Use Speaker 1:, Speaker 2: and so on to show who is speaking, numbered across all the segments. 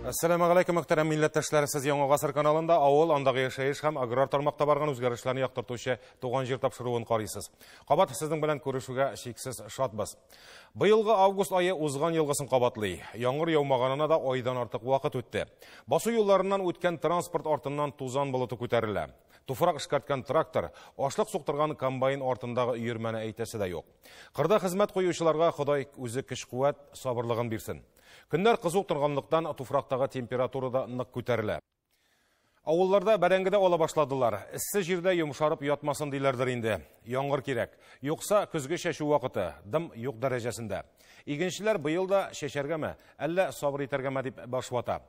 Speaker 1: Әссәламү галәйкүм, мөхтәрәм милләттәшләр! Сез Яңа Гасыр каналында авыл, андагы яшәеш һәм аграр тармакта барган үзгәрешләрне яктыртучы Туган җир тапшыруын карыйсыз. Кабат сезнең белән күрешүгә чиксез шатбыз. Быелгы август ае узган елгысын кабатлый. Яңгыр яумаганына да айдан артык вакыт үтте. Басу юлларыннан үткән транспорт артыннан тузан болыты күтәрелә. Туфрак эшкәрткән трактор, ашлык суктырган комбайн артындагы өермәне әйтәсе дә юк. Кырда хезмәт куючыларга Ходай үзе көч-куәт, сабырлыгын бирсен. Көннәр кызу торганлыктан туфрактагы температура да нык күтәрелә. Авылларда бәрәңге дә ала башладылар. Эссе җирдә йомшарып ятмасын диләрдер инде. Яңгыр кирәк. Юкса көзге чәчү вакыты, дым юк дәрәҗәсендә. Игенчеләр быел да чәчәргәме, әллә сабыр итәргәме дип баш вата.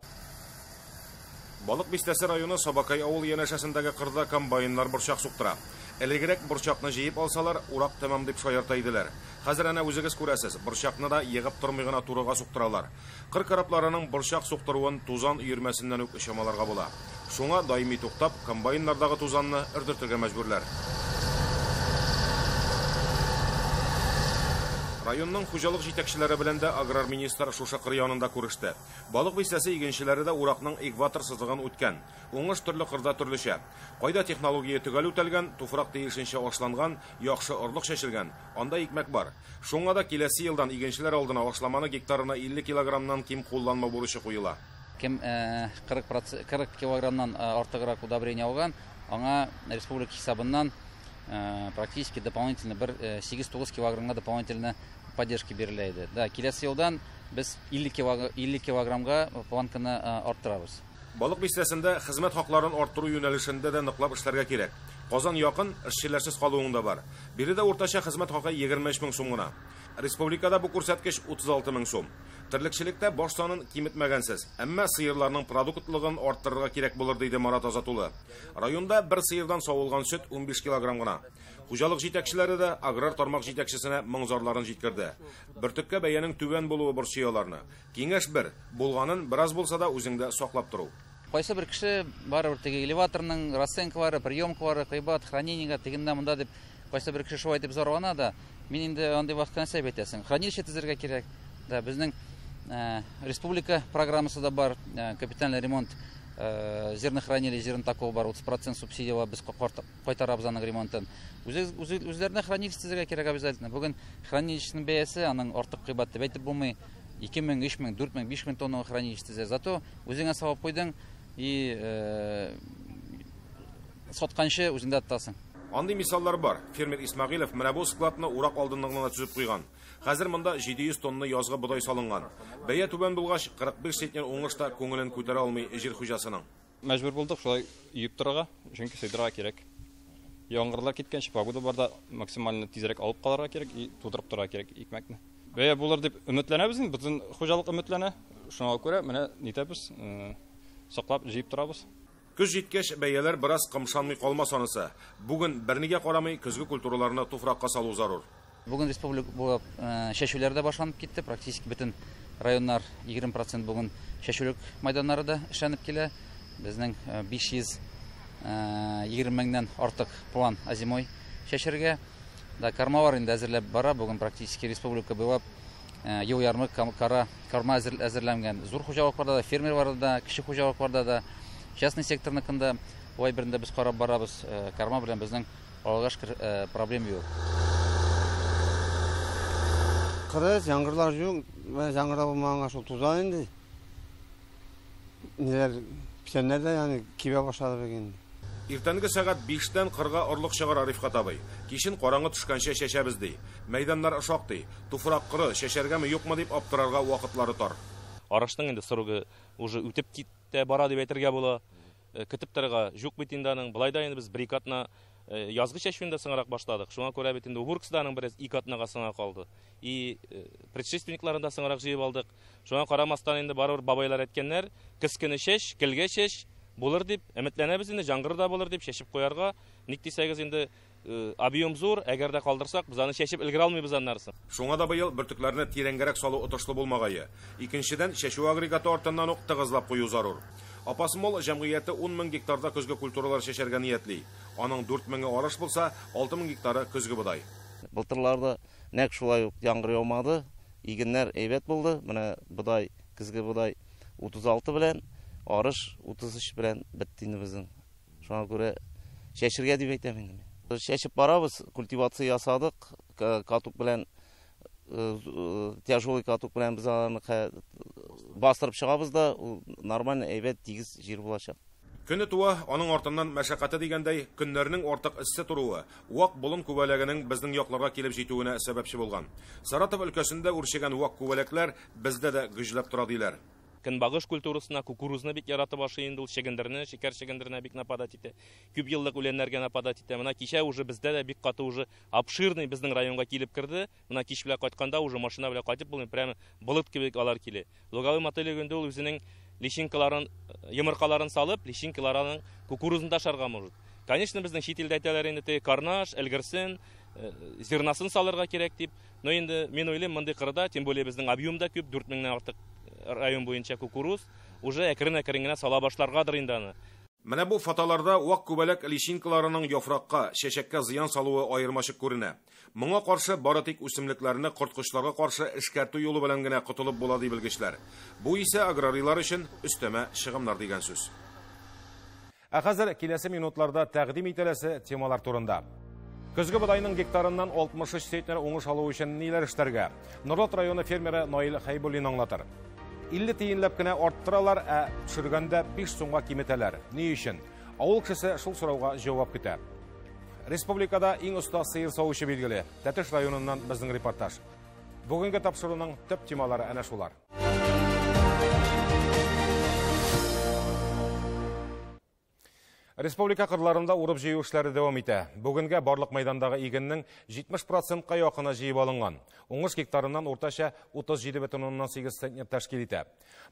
Speaker 1: Балык Бистәсе районы Сабакай авыл янәшәсендәге кырда комбайннар борчак суктыра. Элегрәк борчакны җыеп алсалар, урак тәмам дип шаярта иделәр. Хәзер әнә үзегез күрәсез, борчакны да егып тормый гына турыга суктыралар. Кыр корабларының борчак суктыруын тузан өермәсеннән үк чамаларга була. Шуңа даими туктап, комбайннардагы тузанны өрдертергә мәҗбүрләр. Районның хуҗалык җитәкчеләре белән дә аграр министр шушы кыр янында күреште. Балык Бистәсе игенчеләре дә уракның экватор сызыгын үткән. Уңыш төрле кырда төрлечә. Кайда технология төгәл үтәлгән, туфрак тиешенчә ашланган, яхшы орлык чәчелгән, анда икмәк бар. Шуңа да киләсе елдан игенчеләр алдына ашламаны гектарына 50 килограммнан ким кулланмау бурычы куела.
Speaker 2: Кем 40 килограммнан артыграк удобрение алган, аңа республика хисабыннан практически дополнительно бер 8-9 килограммга дополнительно поддержка бирелә иде. Да, киләсе елдан без 50 килограммга планканы арттырабыз.
Speaker 1: Балык Бистәсендә хезмәт хакларын арттыру юнәлешендә дә ныклап эшләргә кирәк. Казан якын, эшчеләрсез калуың да бар. Биредә уртача хезмәт хакы 23 мең сум гына. Республикада бу күрсәткеч 36 мең сум. Терлекчелектә баш санын киметмәгәнсез, әмма сыерларның продуктлыгын арттырырга кирәк булыр, диде Марат Азат улы. Районда бер сыердан савылган сөт 15 килограмм гына. Хуҗалык җитәкчеләре дә аграр тармак җитәкчесенә моң-зарларын җиткерде. Бөртеккә бәянең түбән булуы борчый аларны. Киңәш бер, булганын бераз булса да үзеңдә саклап тору.
Speaker 2: Кайсы бер кеше барыбер теге элеваторның расценкалары, приемкалары, кыйбат, хранениега тегендә монда дип кайсы бер кеше шулай дип зарлана да, мин инде андый вакытта нәрсә әйтәсең? Хранилище төзергә кирәк. Да, безнең республика программасы да бар, капитальный ремонт зернохранилищ, зернотаков бар, 30% субсидия без кайтарабыз аның ремонтын. Үзләренә хранилище төзергә кирәк обязательно. Бүген хранилищеның бәясе аның артык кыйбат дип әйтеп булмый. 2 мең, 3 мең, 4 мең, 5 мең тонна хранилище төзә. Зато үзеңә салып куйдың и сатканчы үзеңдә тотасың.
Speaker 1: Андый мисаллар бар. Фермер Исмәгыйлев менә бу складны урак алдыннан гына төзеп куйган. Хәзер монда 700 тонна язгы бодай салынган. Бәя түбән булгач, 45 центнер уңыш та күңелен күтәрә алмый җир хуҗасының.
Speaker 3: Мәҗбүр булдык шулай өеп торырга, чөнки сыйдырырга кирәк. Яңгырлар киткәнче погода барда максимально тизрәк алып калырга кирәк и тудырып торырга кирәк икмәкне. Бәя булыр дип өметләнәбез инде, бөтен хуҗалык өметләнә. Шуңа күрә менә нитәбез, саклап җыеп торабыз.
Speaker 1: Көз җиткәч, бәяләр бераз кымшанмый калмас анысы. Бүген бернигә карамый көзге культураларны туфракка салу зарур.
Speaker 2: Бүген республика буйлап чәчүләр дә башланып китте. Практически бөтен районнар 20% бүген чәчүлек майданнары да эшләнеп килә. Безнең 520 меңнән артык план озимой чәчергә. Да, кармалар инде әзерләп бара. Бүген практически республика буйлап ел ярымы карма әзерләнгән. Зур хуҗалыкларда да, фермерларда да, кече хуҗалыкларда да, частный секторныкында улай берендә без карап барабыз. Карма белән безнең Аллага шөкер, проблем юк.
Speaker 4: Кырыс, яңгырлар юк. Менә яңгырда булмаганга шул тузан инде. Ниләр, печәннәр дә кибә башлады бүген.
Speaker 1: Иртәнге сәгать 5-тән кырга орлык чыгара Рифкать абый. Кичен караңгы төшкәнчә чәчәбез ди. Мәйданнар шактый. Туфрак коры, чәчәргәме юкмы дип аптырарга вакытлары тар.
Speaker 5: Арышның инде срогы уже үтеп китте бара дип әйтергә була. Көтеп торырга юк бит инде аның. Былай да инде без бер ике атна язгы чәчүен дә соңрак башладык. Шуңа күрә бит инде уборкасы да аның бераз ике атнага соңга калды. И предшественникларын да соңрак җыеп алдык. Шуңа карамастан инде барыбер бабайлар әйткәннәр, көз көне чәч, көлгә чәч булыр дип өметләнәбез инде, яңгыр да булыр дип чәчеп куярга. Ник дисәгез инде, объем зур, әгәр дә калдырсак, без аны чәчеп өлгерә алмыйбыз аннарысын.
Speaker 1: Шуңа да быел бөртекләрне тирәнгәрәк салу отышлы булмагае. Икенчедән, чәчү агрегаты артыннан ук тыгызлап кую зарур. Апас-Мол җәмгыяте 10 мең гектарда көзге культуралар чәчәргә ниятли. Аның 4 меңе арыш булса, 6 мең гектары көзге бодай.
Speaker 6: Былтырларда нәкъ шулай ук яңгыр яумады, игеннәр әйбәт булды. Менә бодай, көзге бодай 36 белән, арыш 33 белән бетте инде безнең. Шуңа күрә чәчергә дип әйтәм инде мин. Чәчеп барабыз, культивация ясадык, каток белән, тяжелый каток белән без аларны бастырып чыгабыз да, ул нормально әйбәт тигез җир булачак.
Speaker 1: Көне туа, аның артыннан мәшәкате дигәндәй, көннәрнең артык эссе торуы, вак болын күбәләгенең безнең якларга килеп җитүенә сәбәпче булган. Саратов өлкәсендә үрчегән вак күбәләкләр бездә дә гөжләп тора диләр.
Speaker 5: Көнбагыш культурасына кукурузны бик яратып ашый инде ул, чөгендерне, шикәр чөгендеренә бик нападать итә. Күп еллык үләннәргә нападать итә. Менә кичә уже бездә дә бик каты уже обширный безнең районга килеп керде. Менә кич белән кайтканда уже машина белән кайтып булмый, прямо болыт кебек алар килә. Луговой мотылек инде ул үзенең личинкаларын, йомыркаларын салып, личинкаларының кукурузын да ашарга может. Конечно, безнең чит илдә әйтәләр инде, теге карнаш, өлгерсен, зернасын салырга кирәк дип. Но инде мин уйлыйм, мондый кырда, тем более безнең объем да күп, 4000-нән артык район буенча кукуруз, уже әкрен-әкрен генә сала башларгадыр инде аны.
Speaker 1: Менә бу фотоларда вак күбәләк личинкаларының яфракка, чәчәккә зыян салуы аермачык күренә. Моңа каршы бары тик үсемлекләрне корткычларга каршы эшкәртү юлы белән генә котылып була ди белгечләр. Бу исә аграрийлар өчен өстәмә чыгымнар дигән сүз. Ә хәзер киләсе минутларда тәкъдим ителәсе темалар турында. Көзге бодайның гектарыннан 63 центнер уңыш алу өчен ниләр эшләргә? Норлат районы фермеры Наил Хәйбуллин аңлатыр. 50 тиенләп кенә арттыралар, ә төшергәндә 5 сумга киметәләр. Ни өчен? Авыл кешесе шул сорауга җавап көтә. Республикада иң оста сыер савучы билгеле. Тәтеш районыннан безнең репортаж. Бүгенге тапшыруның төп темалары әнә шулар. Республика кырларында урып җыю эшләре дәвам итә. Бүгенгә барлык мәйдандагы игеннең 70%-ка якыны җыеп алынган. Уңыш гектарыннан уртача 37,8 центнер тәшкил итә.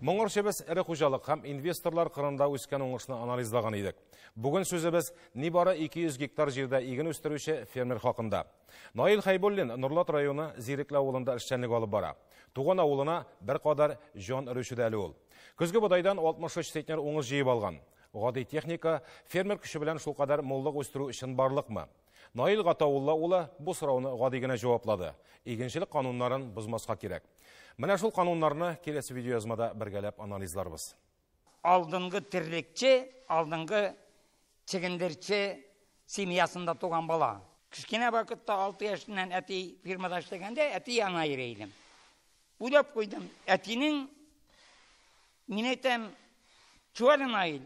Speaker 1: Моңарчы без эре хуҗалык һәм инвесторлар кырында үскән уңышны анализлаган идек. Бүген сүзебез нибары 200 гектар җирдә иген үстерүче фермер хакында. Наил Хәйбуллин Норлат районы Зирекле авылында эшчәнлек алып бара. Туган авылына бер кадәр җан өрүче дә әле ул. Көзге бодайдан 63 центнер уңыш җыеп алган. Гади техника фермер көче белән шулкадәр муллык үстерү өчен барлыкмы? Наил Гатаулла улы бу сорауны гади генә җаваплады. Игенчелек кануннарын бозмаска кирәк. Менә шул кануннарны киләсе видеоязмада бергәләп анализларбыз.
Speaker 7: Алдынгы терлекче, алдынгы чегендерче семьясында туган бала. Кечкенә вакытта 6 яшеннән әти фирмада эшләгәндә әти янына йөри идем. Уйлап куйдым, әтинең, мин әйтәм, Чуале Наил,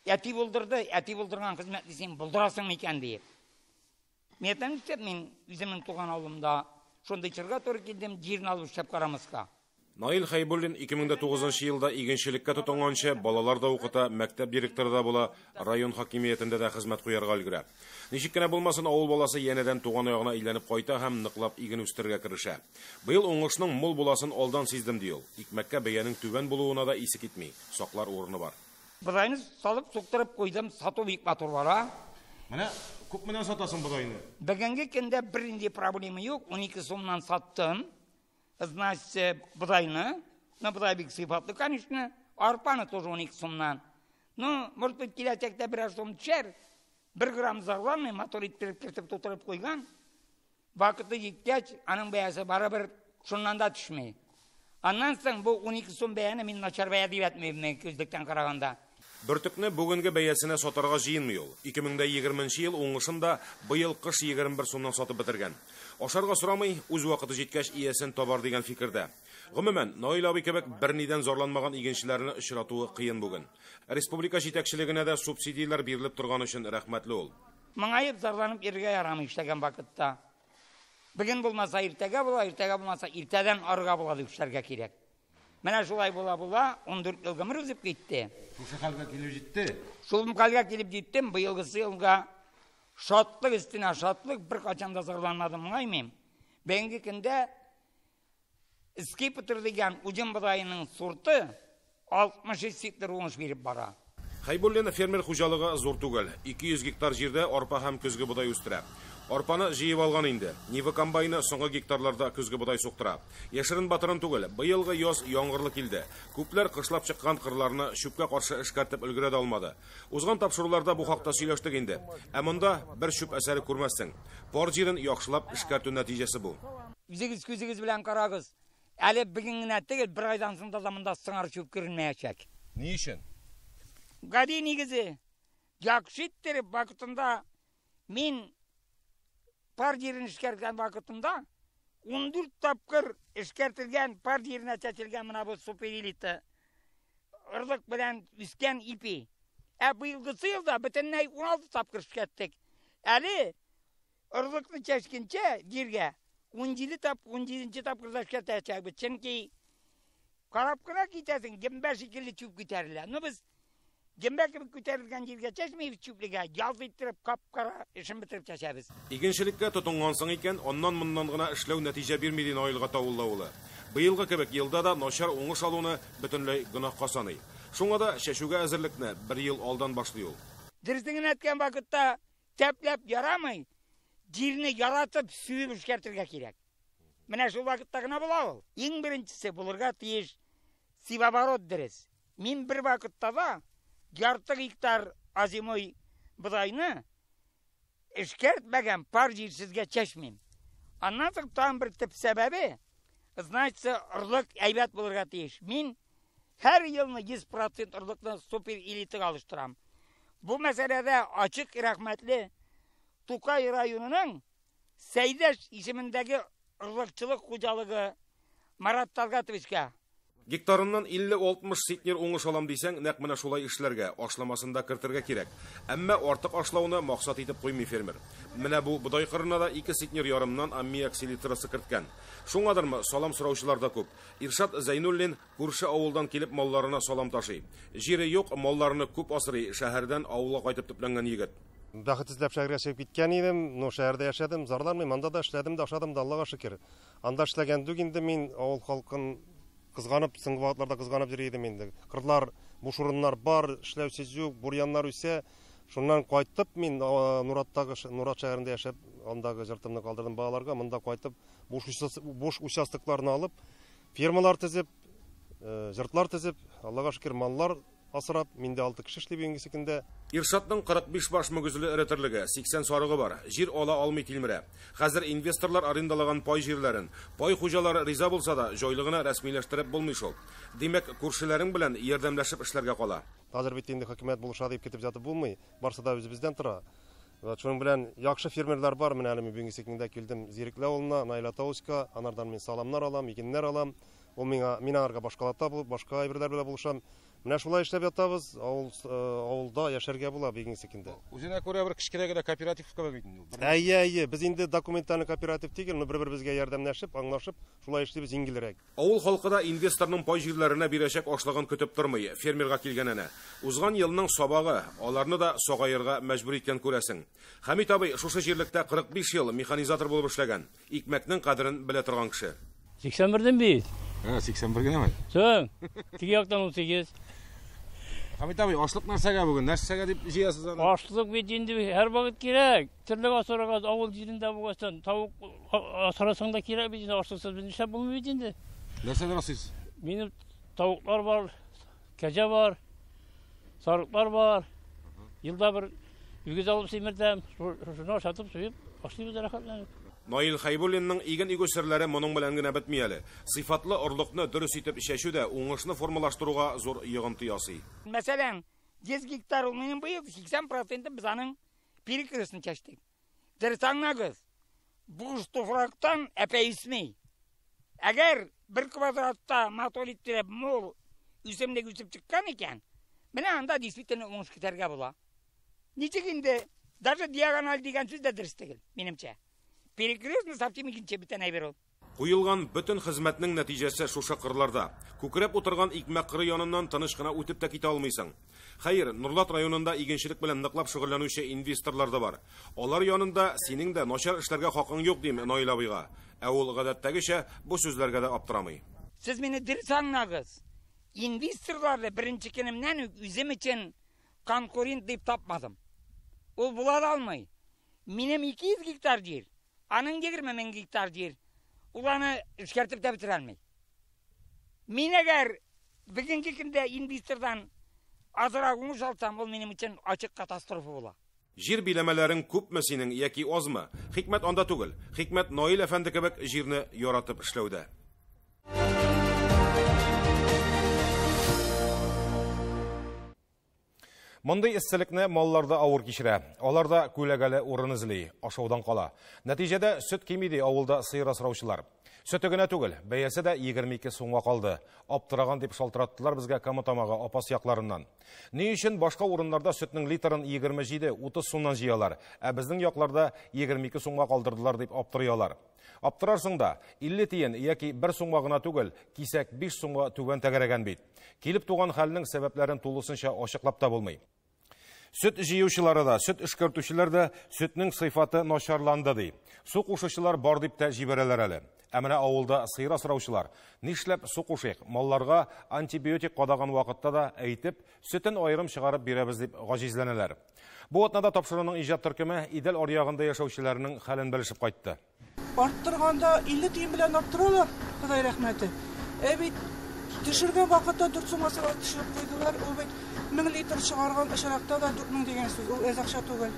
Speaker 7: әти булдырды, әти булдырган хезмәтне син булдырасың микән диеп. Мин әйтәм, нишләп мин үземнең туган авылымда шундый чорга туры килдем, җирне алып эшләп карамаска.
Speaker 1: Наил Хәйбуллин 2009 елда игенчелеккә тотынганчы балалар да укыта, мәктәп директоры да була, район хакимиятендә дә хезмәт куярга өлгерә. Ничек кенә булмасын, авыл баласы янәдән туган ягына әйләнеп кайта һәм ныклап иген үстерергә керешә. Быел уңышның мул буласын алдан сиздем ди ул. Икмәккә бәянең түбән булуына да исе китми, саклар урыны бар.
Speaker 7: Бодайны салып суктырып куйдым, сату бик матур бара.
Speaker 1: Менә күпмедән сатасың бодайны?
Speaker 7: Бүгенге көндә бернинди проблема юк, 12 сумнан саттым. Значит, бодайны, но бодай бик сыйфатлы, конечно, арпаны тоже 12 сумнан. Ну, может быть, киләчәктә берәр сум төшәр, 1 грамм зарланмый, матур иттереп кертеп тутырып куйган. Вакыты җиткәч, аның бәясе барыбер шуннан да төшми. Аннан соң бу 12 сум бәяне мин начар бәя дип әйтмим, күзлектән караганда.
Speaker 1: Бөртекне бүгенге бәясенә сатарга җыенмый ул. 2020 ел уңышын да быел кыш 21 сумнан сатып бетергән. Ашарга сорамый, үз вакыты җиткәч иясен табар дигән фикердә. Гомумән, Наил абый кебек бернидән зарланмаган игенчеләрне очратуы кыен бүген. Республика җитәкчелегенә дә субсидияләр бирелеп торган өчен рәхмәтле ул.
Speaker 7: Моңаеп зарланып йөрергә ярамый эшләгән вакытта. Бүген булмаса иртәгә була, иртәгә булмаса иртәдән арыга була дип эшләргә кирәк. Менә шулай була-була 14 ел гомер узып китте.
Speaker 1: Шушы хәлгә килеп җитте.
Speaker 7: Шул хәлгә килеп җиттем, быелгысы елга шатлык өстенә шатлык, беркайчан да зарланмадым, моңаймыйм. Бүгенге көндә Скипетр дигән уҗым бодайының сорты 63 центнер уңыш биреп бара.
Speaker 1: Хәйбуллин фермер хуҗалыгы зур түгел. 200 гектар җирдә арпа һәм көзге бодай үстерә. Арпаны җыеп алган инде. Нива комбайны соңгы гектарларда көзге бодай суктыра. Яшерен батырын түгел, быелгы яз яңгырлы килде. Күпләр кышлап чыккан кырларны чүпкә каршы эшкәртеп өлгерә дә алмады. Узган тапшыруларда бу хакта сөйләштек инде. Ә монда бер чүп әсәре күрмәссең. Пар җирен яхшылап эшкәртү нәтиҗәсе бу.
Speaker 7: Үзегез күзегез белән карагыз. Әле бүген генә түгел, бер айдан соң да монда сыңар чүп күренмәячәк.
Speaker 1: Ни өчен?
Speaker 7: Гади нигезе. Яхшы иттереп вакытында мин пар җирен эшкәрткән вакытында 14 тапкыр эшкәртелгән пар җиренә чәчелгән менә бу суперэлита орлык белән үскән ипи. Ә быелгысы елда бөтенләй 16 тапкыр эшкәрттек. Әле орлыкны чәчкенчә җиргә 17 тапкыр эшкәртәчәкбез. Чөнки карап кына китәсең, гөмбә шикелле чүп күтәрелә. Ну без гөмбә кебек күтәрелгән җиргә чәчмибез чүплегә, ялт иттереп кап-кара эшен бетереп чәчәбез.
Speaker 1: Игенчелеккә тотынгансың икән, аннан-моннан гына эшләү нәтиҗә бирми, ди Наил Гатаулла улы. Быелгы кебек елда да начар уңыш алуны бөтенләй гөнаһка саный. Шуңа да чәчүгә әзерлекне бер ел алдан башлый ул.
Speaker 7: Дөресен әйткән вакытта тәпләп ярамый, җирне яратып, сөеп эшкәртергә кирәк. Менә шул вакытта гына була ул. Иң беренчесе булырга тиеш сивоборот дөрес. Мин бер вакытта да ярты гектар озимой бодайны эшкәртмәгән пар җирсезгә чәчмим. Аннан соң тагын бер төп сәбәбе, значит, орлык әйбәт булырга тиеш. Мин һәр елны 100% орлыкны супер элитага алыштырам. Бу мәсьәләдә ачык рәхмәтле Тукай районының Сәйдәш исемендәге орлыкчылык хуҗалыгы Марат Талгатовичка.
Speaker 1: Гектарыннан 50-60 центнер уңыш алам дисәң, нәкъ менә шулай эшләргә, ашламасын да кертергә кирәк. Әмма артык ашлауны максат итеп куймый фермер. Менә бу бодай кырына да 2 центнер ярымнан аммиак селитрасы керткән. Шуңадырмы салам сораучылар да күп. Иршат Зәйнуллин күрше авылдан килеп малларына салам ташый. Җире юк, малларны күп асрый, шәһәрдән авылга кайтып төпләнгән егет.
Speaker 8: Бәхет эзләп шәһәргә чыгып киткән идем, но шәһәрдә яшәдем, зарланмыйм, анда да эшләдем дә, ашадым да, Аллага шөкер. Анда эшләгәндүк инде мин авыл халкын кызганып, соңгы вакытларда кызганып йөри идем инде. Кырлар, буш урыннар бар, эшләүсез юк, бурьяннар үсә. Шуннан кайтып мин Нураттагы, Нурат шәһәрендә яшәп, андагы җыртымны калдырдым балаларга. Монда кайтып, буш участокларны алып, фермалар төзеп, җыртлар төзеп, Аллага шөкер, маллар асрап, миндә 6 кеше эшли бүгенге көндә.
Speaker 1: Иршатның 45 баш мөгезле эре терлеге, 80 сарыгы бар. Җир ала алмый тилмерә. Хәзер инвесторлар арендалаган пай җирләрен, пай хуҗалары риза булса да, җайлы гына рәсмиләштереп булмый шул. Димәк, күршеләрең белән ярдәмләшеп эшләргә кала.
Speaker 8: Хәзер бит инде хөкүмәт булыша дип көтеп ятып булмый. Барсы да үзебездән тора. Шуның белән яхшы фермерлар бар. Менә әле мин бүгенге көндә килдем Зирекле авылына, Наил Атаушка. Анардан мин саламнар алам, игеннәр алам. Ул миңа, мин аларга башкалата булып, башка әйберләр белән булышам. Менә шулай эшләп ятабыз, авылда яшәргә була бүгенге көндә.
Speaker 1: Үзенә күрә бер кечкенә генә кооператив кебек бит инде ул.
Speaker 8: Әйе, әйе, без инде документаль кооператив түгел, но бер-беребезгә ярдәмләшеп, аңлашып, шулай эшлибез җиңелрәк.
Speaker 1: Авыл халкы да инвесторның пай җирләренә бирәчәк ашлыгын көтеп тормый, фермерга килгән әнә. Узган елның сабагы аларны да сагаерга мәҗбүр иткән күрәсең. Хәмит абый шушы җирлектә 45 ел механизатор булып эшләгән. Икмәкнең кадерен белә торган кеше.
Speaker 9: 81-дән бит.
Speaker 1: Һә, 81 генәме?
Speaker 9: Соң, теге яктан 18.
Speaker 1: Хәмит абый, ашлык нәрсәгә бүген? Нәрсәгә дип җыясыз аны?
Speaker 9: Ашлык бит инде һәр вакыт кирәк. Терлек асрарга авыл җирендә булгачтан тавык асрасаң да кирәк бит инде, ашлыксыз бер нишләп булмый бит инде.
Speaker 1: Нәрсәләр асрыйсыз?
Speaker 9: Минем тавыклар бар, кәҗә бар, сарыклар бар. Елда бер үгез алып симертәм, шуны ашатып, суеп, ашлыйбыз рәхәтләнеп.
Speaker 1: Наил Хәйбуллинның иген игү серләре моның белән генә бетми әле. Сыйфатлы орлыкны дөрес итеп чәчү дә уңышны формалаштыруга зур йогынты ясый.
Speaker 7: Мәсәлән, 100 гектар ул минем быел 80% без аның перекрестын чәчтек. Дөрес аңлагыз, буш туфрактан әпәй үсми. Әгәр бер квадратта матур иттереп мул үсемлек үсеп чыккан икән, менә анда действительно уңыш көтәргә була. Ничек инде, даже диагональ дигән сүз дә дөрес түгел, минемчә. Перекрестный совсем икенче бүтән әйбер ул.
Speaker 1: Куелган бөтен хезмәтнең нәтиҗәсе шушы кырларда. Күкрәп утырган икмәк кыры яныннан тыныч кына үтеп тә китә алмыйсың. Хәер, Нурлат районында игенчелек белән ныклап шөгыльләнүче инвесторлар да бар. Алар янында синең дә начар эшләргә хакың юк дим Наил абыйга. Ә ул гадәттәгечә бу сүзләргә дә аптырамый.
Speaker 7: Сез мине дөрес аңлагыз. Инвесторларны беренче көнемнән үк үзем өчен конкурент дип тапмадым. Ул була да алмый. Минем 200 гектар җир, аның 20 мең гектар җир. Ул аны эшкәртеп тә бетерә алмый. Мин әгәр бүгенге көндә инвестордан азрак уңыш алсам, ул минем өчен ачык катастрофа була.
Speaker 1: Җир биләмәләрең күпме синең яки азмы? Хикмәт анда түгел. Хикмәт Наил әфәнде кебек җирне яратып эшләүдә. Мондый эсселекне маллар да авыр кичерә. Алар да күләгәле урын эзли, ашаудан кала. Нәтиҗәдә сөт кими ди авылда сыер асраучылар. Сөте генә түгел, бәясе дә 22 сумга калды. Аптыраган дип шалтыраттылар безгә Кама Тамагы, Апас якларыннан. Ни өчен башка урыннарда сөтнең литрын 27-30 сумнан җыялар, ә безнең якларда 22 сумга калдырдылар дип аптырый алар. Аптырарсың да, 50 тиен яки 1 сумга гына түгел, кисәк 5 сумга түбән тәгәрәгән бит. Килеп туган хәлнең сәбәпләрен тулысынча ачыклап та булмый. Сөт җыючылары да, сөт эшкәртүчеләр дә сөтнең сыйфаты начарланды ди. Су кушучылар бар дип тә җибәрәләр әле. Ә менә авылда сыер асраучылар нишләп су кушыйк, малларга антибиотик кадаган вакытта да әйтеп, сөтен аерым чыгарып бирәбез дип гаҗизләнәләр. Бу атнада тапшыруның иҗат төркеме Идел аръягында яшәүчеләрнең хәлен белешеп кайтты.
Speaker 10: Арттырганда 50 тиен белән арттыралар, Ходай рәхмәте. Ә бит төшергән вакытта 4 сумга салып төшереп куйдылар. Ул бит 1000 литр чыгарган очракта да 4000 дигән сүз, ул әз акча түгел.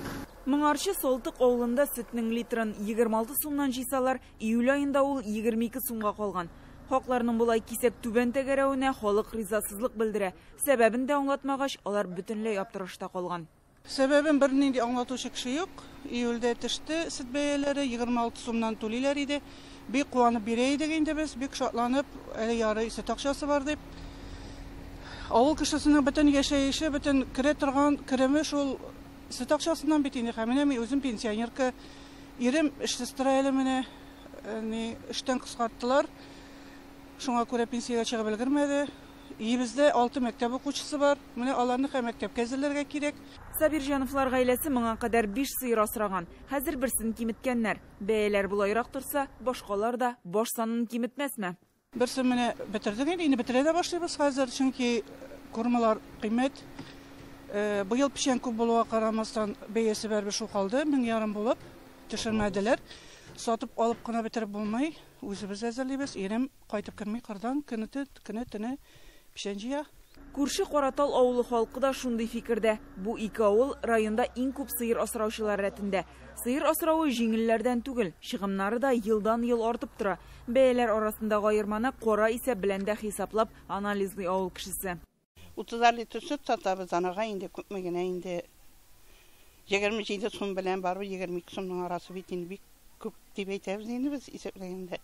Speaker 11: Моңарчы Салтык авылында сөтнең литрын 26 сумнан җыйсалар, июль аенда ул 22 сумга калган. Хакларның болай кисәк түбән тәгәрәвенә халык ризасызлык белдерә. Сәбәбен дә аңлатмагач, алар бөтенләй аптырашта калган.
Speaker 10: Сәбәбен бернинди аңлатучы кеше юк. Июльдә төште сөт бәяләре, 26 сумнан түлиләр иде. Бик куанып бирә идек инде без, бик шатланып, әле ярый сөт акчасы бар дип. Авыл кешесенең бөтен яшәеше, бөтен керә торган кереме шул сөт акчасыннан бит инде. Һәм менә мин үзем пенсионерка, ирем эшсез тора әле менә, ни эштән кыскарттылар. Шуңа күрә пенсиягә чыгып өлгермәде. Өебездә 6 мәктәп укучысы бар. Менә аларны һәм мәктәпкә әзерләргә кирәк.
Speaker 11: Сабирҗановлар гаиләсе моңа кадәр 5 сыер асраган. Хәзер берсен киметкәннәр. Бәяләр болайрак торса, башкалар да баш санын киметмәсме?
Speaker 10: Берсен менә бетердек инде, инде бетерә дә башлыйбыз хәзер, чөнки кормалар кыйммәт. Быел печән күп булуга карамастан бәясе барыбер шул калды, мең ярым булып төшермәделәр. Сатып алып кына бетереп булмый, үзебез әзерлибез. Ирем кайтып керми кырдан, көне-төне печән җыя.
Speaker 11: Күрше Каратал авылы халкы да шундый фикердә. Бу ике авыл районда иң күп сыер асраучылар рәтендә. Сыер асравы җиңелләрдән түгел, чыгымнары да елдан-ел артып тора. Бәяләр арасындагы аерманы кара исәп белән дә хисаплап анализлый авыл кешесе.
Speaker 12: 30 литр сөт сатабыз, анага инде күпме генә инде 27 сум белән барып 22 сумның арасы бит инде бик күп дип әйтәбез инде без исәпләгәндә.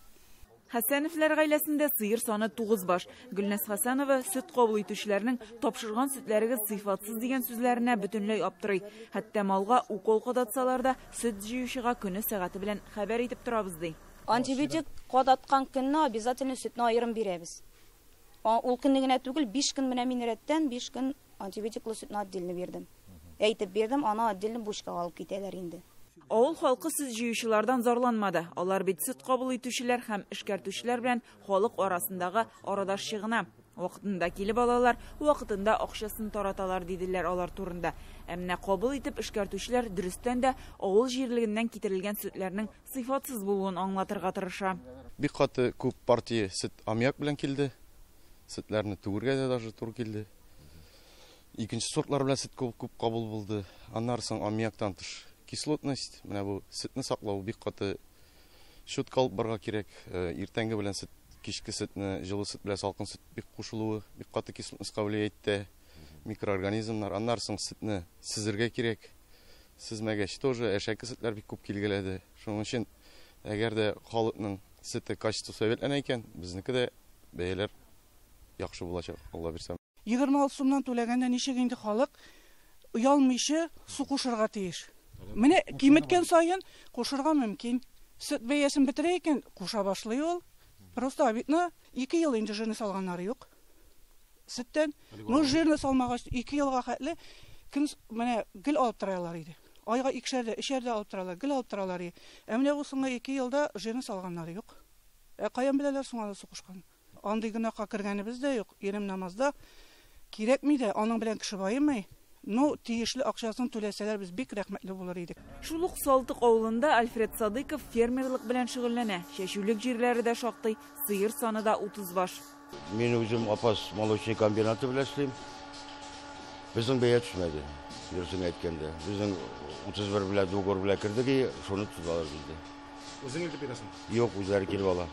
Speaker 11: Хәсәновлар гаиләсендә сыер саны 9 баш. Гөлназ Хәсәнова сөт кабул итүчеләрнең тапшырган сөтләрегез сыйфатсыз дигән сүзләренә бөтенләй аптырый. Хәтта малга укол кадатсалар да сөт җыючыга көне сәгате белән хәбәр итеп торабыз ди.
Speaker 13: Антибиотик кадаткан көнне обязательно сөтне аерым бирәбез. Ул көнне генә түгел, 5 көн менә мин рәттән 5 көн антибиотиклы сөтне отдельно бирдем. Әйтеп бирдем, аны отдельно бушка алып китәләр инде.
Speaker 11: Авыл халкы сөт җыючылардан зарланмады. Алар бит сөт кабул итүчеләр һәм эшкәртүчеләр белән халык арасындагы арадашчы гына. Вакытында килеп алалар, вакытында акчасын тараталар диделәр алар турында. Ә менә кабул итеп эшкәртүчеләр дөрестән дә авыл җирлегеннән китерелгән сөтләрнең сыйфатсыз булуын аңлатырга тырыша.
Speaker 14: Бик каты күп партия сөт аммиак белән килде. Сөтләрне түгергә дә даже туры килде. Икенче сортлар белән сөт күп кабул булды. Аннары соң аммиактан тыш кислотность, менә бу сөтне саклау бик каты счетка алып барырга кирәк. Иртәнге белән сөт, кичке сөтне, җылы сөт белән салкын сөт бик кушылуы бик каты кислотностька влиять итә микроорганизмнар. Аннары соң сөтне сизергә кирәк. Сизмәгәч тоже әшәке сөтләр бик күп килгәләде. Шуның өчен әгәр дә халыкның сөте качествосы әйбәтләнә икән, безнеке дә бәяләр яхшы булачак, Алла бирсә.
Speaker 10: 26 сумнан түләгәндә ничек инде халык оялмыйча су кушырга тиеш? Менә киметкән саен кушырга мөмкин. Сөт бәясен бетерә икән, куша башлый ул. Просто обидно, 2 ел инде жирны салганнары юк. Сөттән, ну жирны салмагач 2 елга хәтле көн менә гел алып торалар иде. Айга икешәр дә, өчәр дә алып торалар, гел алып торалар иде. Ә менә бу соңгы 2 елда жирны салганнары юк. Ә каян беләләр соң аны су кушкан? Андый гөнаһка кергәнебез дә юк. Ирем намазда кирәкми дә, аның белән кеше баемый. Ну, тиешле акчасын түләсәләр, без бик рәхмәтле булыр идек.
Speaker 11: Шул ук Салтык авылында Альфред Садыков фермерлык белән шөгыльләнә. Чәчүлек җирләре дә шактый, сыер саны да 30 баш.
Speaker 15: Мин үзем Апас молочный комбинаты белән эшлим. Безнең бәя төшмәде, дөресен әйткәндә. Безнең 31 белән договор белән кердек, шуны тоталар бездә.
Speaker 1: Үзең илтеп бирәсең?
Speaker 15: Юк, үзләре килеп ала.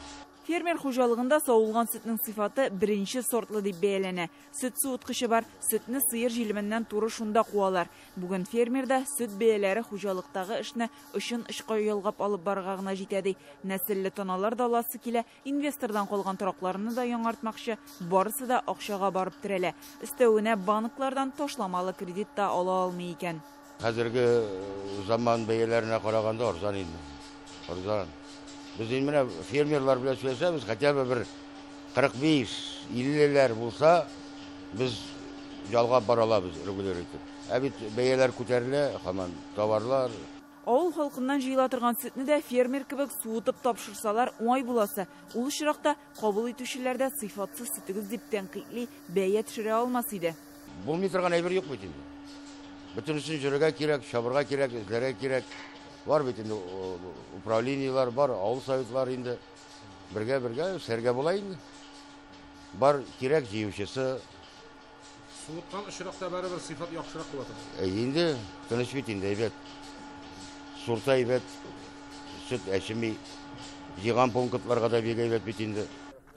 Speaker 11: Фермер хуҗалыгында савылган сөтнең сыйфаты беренче сортлы дип бәяләнә. Сөт суыткычы бар, сөтне сыер җилеменнән туры шунда куалар. Бүген фермерда сөт бәяләре хуҗалыктагы эшне очын очка ялгап алып барырга гына җитә ди. Нәселле таналар да аласы килә, инвестордан калган торакларны да яңартмакчы, барысы да акчага барып терәлә. Өстәвенә банклардан ташламалы кредит та ала алмый икән.
Speaker 15: Хәзерге заман бәяләренә караганда арзан инде. Арзан. Без инде менә фермерлар белән сөйләшәбез, хотя бы бер 45-50ләр булса, без ялгап бара алабыз регуляр итеп. Ә бит бәяләр күтәрелә, һаман товарлар.
Speaker 11: Авыл халкыннан җыела торган сөтне дә фермер кебек суытып тапшырсалар уңай буласы. Ул очракта кабул итүчеләр дә сыйфатсыз сөтегез дип тәнкыйтьли, бәя төшерә алмас иде.
Speaker 15: Булмый торган әйбер юк бит инде. Бөтенесен йөрергә кирәк, чабырга кирәк, эзләргә кирәк. Бар бит инде управлениелар бар, авыл советлары инде. Бергә-бергә үсәргә була инде. Бар кирәк җыючысы.
Speaker 1: Суыткан очракта барыбер сыйфат яхшырак була торган.
Speaker 15: Инде тыныч бит инде, әйбәт. Сурта әйбәт, сөт әчеми. Җыйган пунктларга да бик әйбәт бит инде.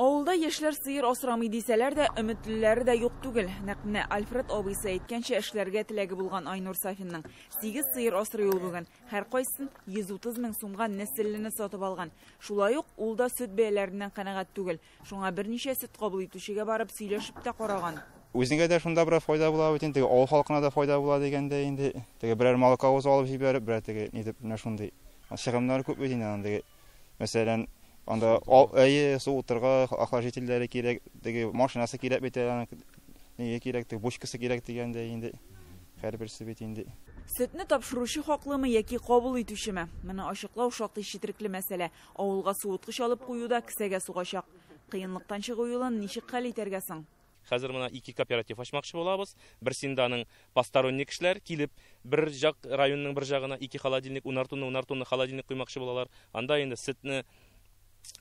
Speaker 11: Авылда яшьләр сыер асрамый дисәләр дә, өметлеләре дә юк түгел. Нәкъ менә Альфред абыйсы әйткәнчә эшләргә теләге булган Айнур Сафинның. 8 сыер асрый ул бүген. Һәркайсын 130 мең сумга нәселлене сатып алган. Шулай ук ул да сөт бәяләреннән канәгать түгел. Шуңа берничә сөт кабул итүчегә барып сөйләшеп тә караган.
Speaker 3: Үзеңә дә шунда берәр файда була бит инде, авыл халкына да файда була дигәндә инде. Теге берәр молоковоз алып җибәреп, берәр теге ни дип менә шундый чыгымнар күп бит инде андый. Мәсәлән, анда әйе, су утырга охлаждительләре кирәк, теге машинасы кирәк бит әле, нигә кирәк, теге бочкасы кирәк дигәндә инде. Һәрберсе бит инде.
Speaker 11: Сөтне тапшыручы хаклымы яки кабул итүчеме? Моны ачыклау шактый четерекле мәсьәлә. Авылга суыткыч алып кую да кесәгә сугачак. Кыенлыктан чыгу юлын ничек хәл итәргә соң?
Speaker 5: Хәзер менә 2 кооператив ачмакчы булабыз. Берсендә аның посторонний кешеләр килеп, бер як районның бер жагына 2 холодильник, унар тонна, унар тонна холодильник куймакчы булалар. Анда инде сөтне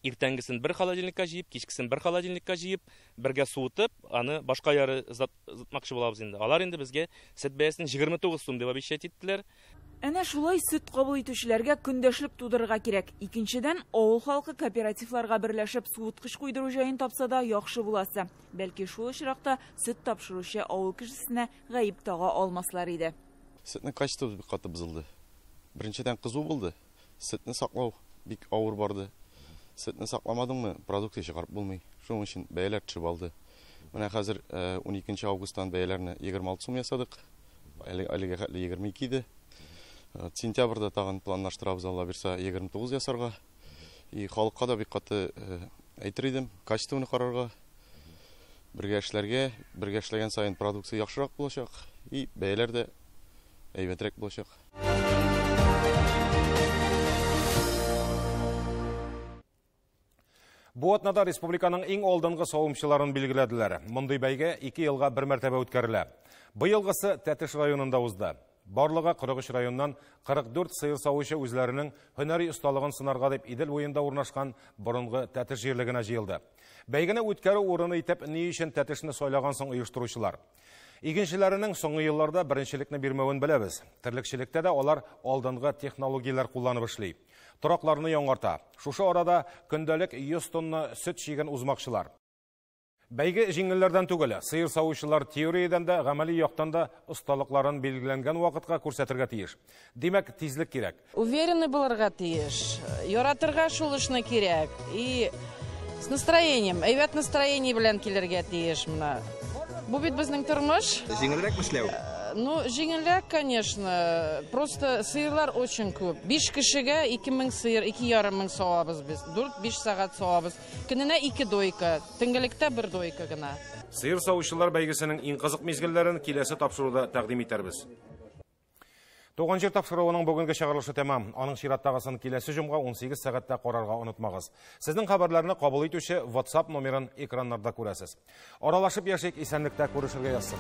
Speaker 5: иртәнгесен бер холодильникка җыеп, кичкесен бер холодильникка җыеп, бергә суытып, аны башка яры затмакчы булабыз инде. Алар инде безгә сөт бәясен 29 сум дип обещать иттеләр.
Speaker 11: Әнә шулай сөт кабул итүчеләргә көндәшлек тудырырга кирәк. Икенчедән, авыл халкы кооперативларга берләшеп суыткыч куйдыру җаен тапса да яхшы буласы. Бәлки шул очракта сөт тапшыручы авыл кешесенә гаеп тага алмаслар иде.
Speaker 14: Сөтнең качествосы бик каты бозылды. Беренчедән кызу булды. Сөтне саклау бик авыр барды. Сөтне сакламадыңмы, продукция чыгарып булмый. Шуның өчен бәяләр төшеп алды. Менә хәзер 12 августтан бәяләрне 26 сум ясадык. Әлегә хәтле 22 иде. Сентябрьдә тагын планлаштырабыз, Алла бирсә, 29 ясарга. И халыкка да бик каты әйтер идем, качествоны карарга, бергә эшләргә, бергә эшләгән саен продукция яхшырак булачак, и бәяләр дә әйбәтрәк булачак.
Speaker 1: Бу атнада республиканың иң алдынгы савымчыларын билгеләделәр. Мондый бәйге 2 елга бер мәртәбә үткәрелә. Быелгысы Тәтеш районында узды. Барлыгы 43 районнан 44 сыер савучы үзләренең һөнәри осталыгын сынарга дип Идел буенда урнашкан борынгы Тәтеш җирлегенә җыелды. Бәйгене үткәрү урыны итеп ни өчен Тәтешне сайлаган соң оештыручылар? Игенчеләренең соңгы елларда беренчелекне бирмәвен беләбез. Терлекчелектә дә алар алдынгы технологияләр кулланып эшли. Торакларны яңарта. Шушы арада көндәлек 100 тонна сөт чиген узмакчылар. Бәйге җиңелләрдән түгел, сыер савучылар теориядән дә, гамәли яктан да осталыкларын билгеләнгән вакытка күрсәтергә тиеш. Димәк, тизлек кирәк.
Speaker 16: Уверенный булырга тиеш. Яратырга шул эшне кирәк. И с настроением, әйбәт настроение белән килергә тиеш менә. Бу бит безнең тормыш.
Speaker 17: Җиңелрәк эшләү?
Speaker 16: Ну, җиңелрәк, конечно. Просто сыерлар очень күп. 5 кешегә 2000 сыер, 2,5 мең савабыз без. 4-5 сәгать савабыз. Көненә 2 дойка, төнгелектә 1 дойка гына.
Speaker 1: Сыер савучылар бәйгесенең иң кызык мизгелләрен киләсе тапшыруда тәкъдим итәрбез. Туган җир тапшыруының бүгенге чыгарылышы тәмам. Аның чираттагысын киләсе җомга 18 сәгатьтә карарга онытмагыз. Сезнең хәбәрләрне кабул итүче WhatsApp номерын экраннарда күрәсез. Аралашып яшик, исәнлектә күрешергә язсын.